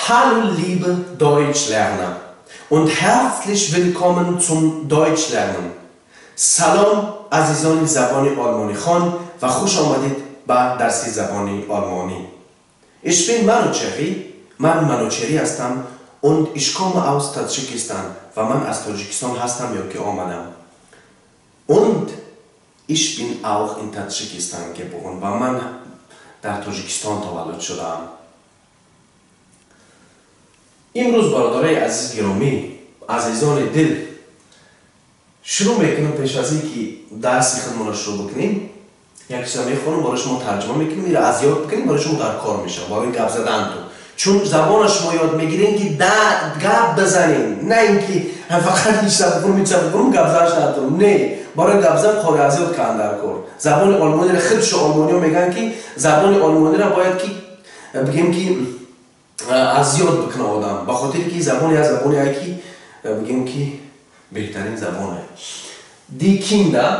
Hallo, liebe Deutschlerner, und herzlich willkommen zum Deutschlernen. سلام عزیزان زبان آلمانی خوان و خوش آمدید به درس زبان آلمانی. Ich bin Manucheri, من منوچری هستم und ich komme aus Tadschikistan و من از تاجیکستان هستم یا که آمدم. Und ich bin auch in Tadschikistan geboren و من در تاجیکستان تولد شدم. امروز برادرای عزیز گرامی، عزیزان دل، شروع میکنم. پیش از اینکه درس خودمون رو شروع بکنیم، یک چیز میخونم، برای شما ترجمه میکنیم. میره از یاد بکنیم، برای شما در کار میشه برای گپ زدن تو، چون زبان شما یاد میگیرین که گپ بزنین، نه اینکه فقط هیچ بخونم، هیچ بخونم، گپ زدنش ندارم. نه، برای گپ زدن خواهی از یاد کردن در کار. زبان آلمانی را خودش آلمانی میگن که زبان آلمانی را باید که بگیم که از یاد بکنه آدم، به خاطر که زبان از زبانی که بگیم که بهترین زبانه. Die Kinder,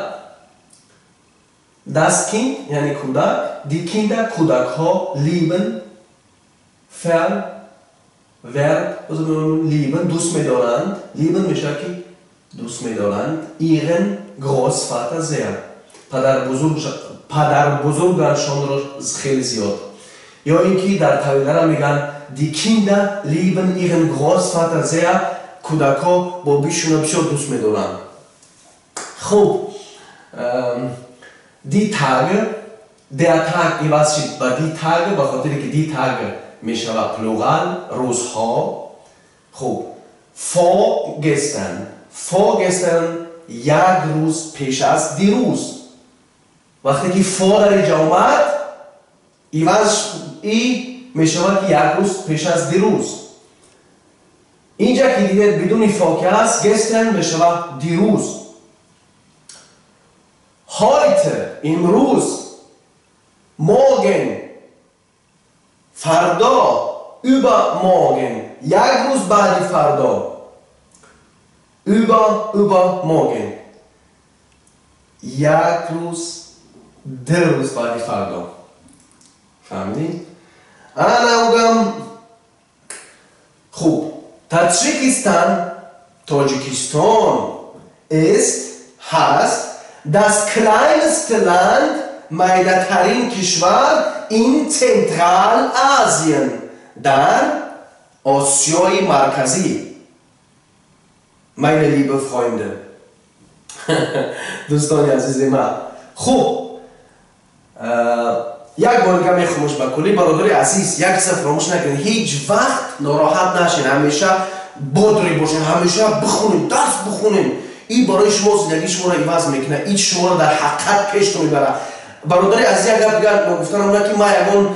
das Kind یعنی کودک، die Kinder کودک ها، lieben فعل، Verb lieben دوست میدارند. lieben میشه که دوست میدارند. ihren Großvater sehr، پدر بزرگشان را خیلی زیاد. یا اینکه در طویله میگن die Kinder lieben ihren Großvater sehr، کودک‌ها بابیشون بسیار دوست میدارند. خب، die Tage، der Tag عوض شد با die Tage، به خاطر که die Tage میشود Plural، روزها. خب، vorgestern، vorgestern یک روز پیش از دیروز. وقتی که vor در اینجا آمد، عوض ای میشود که یک روز پیش از دیروز. اینجا که دیدید بدون vor که است، gestern میشود دیروز. heute امروز، morgen فردا، übermorgen یک روز بعد فردا، über übermorgen یک روز، 2 روز بعد فردا. فهمیدی؟ انا میگم خوب، Tadschikistan، تاجیکستان ist هست das kleinste Land میده‌ترین کشور in Zentralasien در آسیای مرکزی. meine liebe Freunde، دوستان عزیز من. خوب، یک بار دیگه میخوامش به کلی. برادر عزیز، یک چیز فراموش نکنید: هیچ وقت ناراحت نشین، همیشه бодрый باشین، همیشه بخونین، درس بخونین. این برای شما زندگی شما را عوض میکنه، این شما را در حقیقت پیش میبره. برادر عزیز، یک گپ دیگه گفتم نه که ما یگان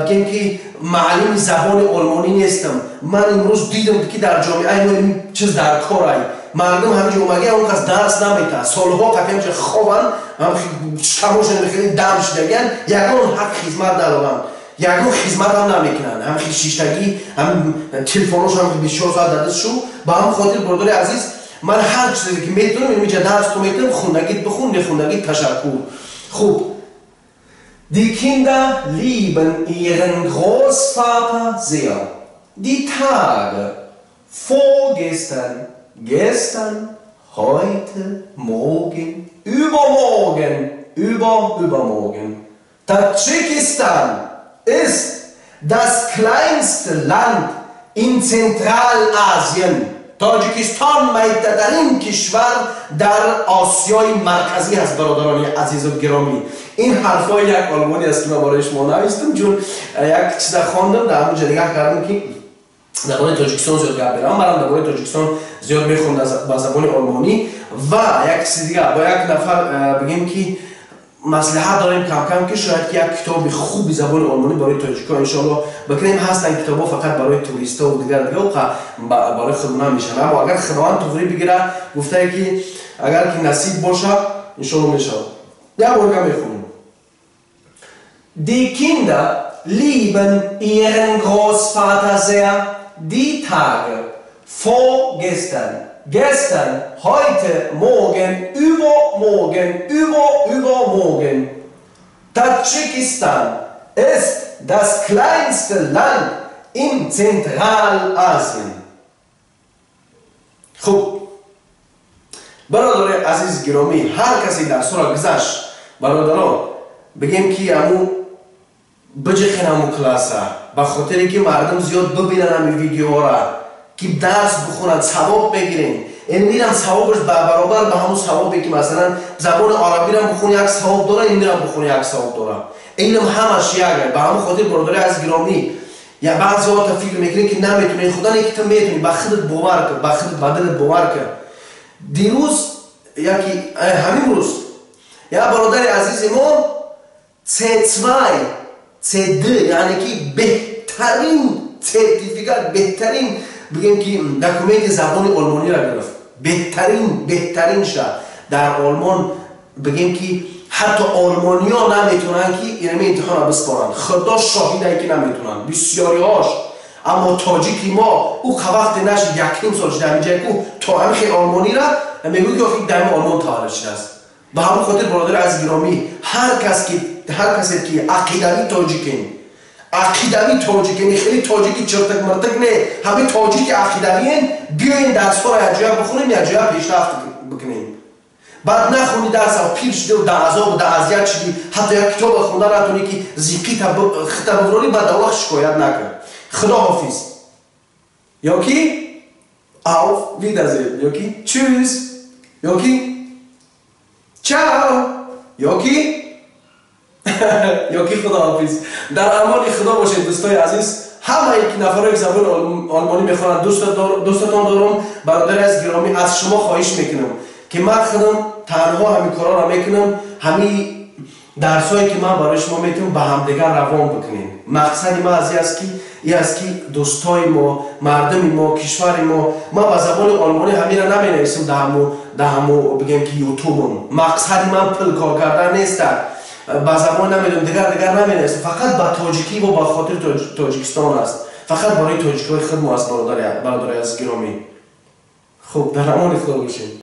بگیم که معلم زبان آلمانی نیستم. من امروز دیدم که در جامعه ما این چیز در کار، مردم همینجا اومگه اون کس درس نمیده، سالها قطعا خوابن، هم شکمشون خیلی دم شدگن، یگان حق خدمت ندارن، یگان خدمت هم نمیکنن، هم خیلی شیشتگی، هم تلفنش هم 24 ساعت در دستشو. به هم خاطر برادر عزیز، من هر چیزی که میتونم اینجا درس تو میتونم، خوندگیت بخون، نخوندگیت تشکر. خوب، Die Kinder lieben ihren Großvater sehr. Die Tage vorgestern, gestern, heute, morgen, übermorgen, über übermorgen. Tadschikistan ist das kleinste Land in Zentralasien. تاجیکستان میده‌ترین کشور در آسیای مرکزی است. برادران عزیز و گرامی، این حرفای یک آلمانی است که من برای شما نوشتم، چون یک چیز خواندم، در همونجا نگاه کردم که درباره تاجیکستان زیاد گپ می‌زنم. منم درباره تاجیکستان زیاد میخوندم با زبان آلمانی. و یک چیز دیگه، با یک نفر بگیم که مصلحت داریم کم کم که شاید که یک کتاب خوبی زبان آلمانی برای تاجیکا انشالله بکنیم. هستن کتابا فقط برای توریستا و دیگر دیگه و برای خودمون میشن، اما اگر خداوند توفیق بگیره، گفته که اگر که نصیب باشه انشالله میشه. یک بار میخونم: Die Kinder lieben ihren Großvater sehr. Die Tage vorgestern, gestern, heute, morgen, übermorgen, über übermorgen. Tadschikistan ist das kleinste Land In Zentralasien. Хуб, бародари азиз гиромӣ, ҳар касе дарсҳоро гузашт, бародарон, бигем ки аму биҷихен аму класса, ба хотире ки мардум зиёд бибинанд ами видеоҳоро, ки дарс бихонанд, савоб бегирем. Ин мирам савобаш баробар ба ҳамун савобе ки, масалан, забони арабирам бихони, як савоб дора, ин мирам бихони, як савоб дора. Инам ҳамаш як. Ба ҳамун хотир, бародари азиз гиромӣ, я баъзеҳо та фикр мекунед, ки наметунӣ, худо не, ки ту метунӣ. Ба худат бовар кун, ба худат, ба дилат бовар кун. Дирӯз яки ҳамин рӯз як бародари азизи мо C2, C2, яъне ки беҳтарин сертификат, беҳтарин, бигем ки, документи забони олмониро гирифт, беҳтарин, беҳтаринша дар Олмон. Бигем ки ҳатто олмониё наметавонанд ки инами имтиҳонро биспоранд. Худо шоҳидае, ки наметавонанд бисёриҳош. Аммо тоҷики мо ӯ вақте нашид, якним сол шуда ҳаминҷае ку то ҳамин хел олмонира мегӯй, ки охи дар Олмон таваллуд шудааст. Ба ҳамон хотир, бародари азиз гиромӣ, ҳар кас ки, ҳар касе ки ақидавӣ тоҷикен, ақидавӣ тоҷикен, хеле тоҷики чиртик миртик не, ҳамин тоҷики ақидавиен, биёен, дарсҳоро якҷоя бихонем, якҷоя пешрафт бикунем. Баъд нахони дарса, пир шуди, дар азобу дар азият шуди, ҳатто як китоба хонда натонӣ, ки зиқита хита бубронӣ, баъд дар вақт шикоят накун. Худо ҳофиз ё ки auf Wiedersehen ё ки tschüss ё ки ciao ё ки худоҳофиз. Дар амони Худо бошед, дӯстои азиз. Ҳамаи ки нафарои ки забони олмонӣ мехонанд, дӯстатон дорум. Бародари аз гиромӣ, аз шумо хоҳиш мекунам, ки ман худам танҳо ҳамин корҳоро мекунам. Ҳамин дарсҳое ки ман барои шумо метавонам, ба ҳамдигар равон бикунем. Мақсади ман аз ин аст, ки дӯстои мо, мардуми мо, кишвари мо. Ман ба забони олмонӣ ҳамира наменависам дар ҳамо, бигем ки, Ютубам. Мақсади ман пул кор кардан неста. Ба забон намедонам, дигар дигар наменависам, фақат ба тоҷикӣ ва ба хотири Тоҷикистон аст, фақат барои тоҷикҳои худмо аст. Бародари аз гиромӣ, хуб, дар амони Худо бошем.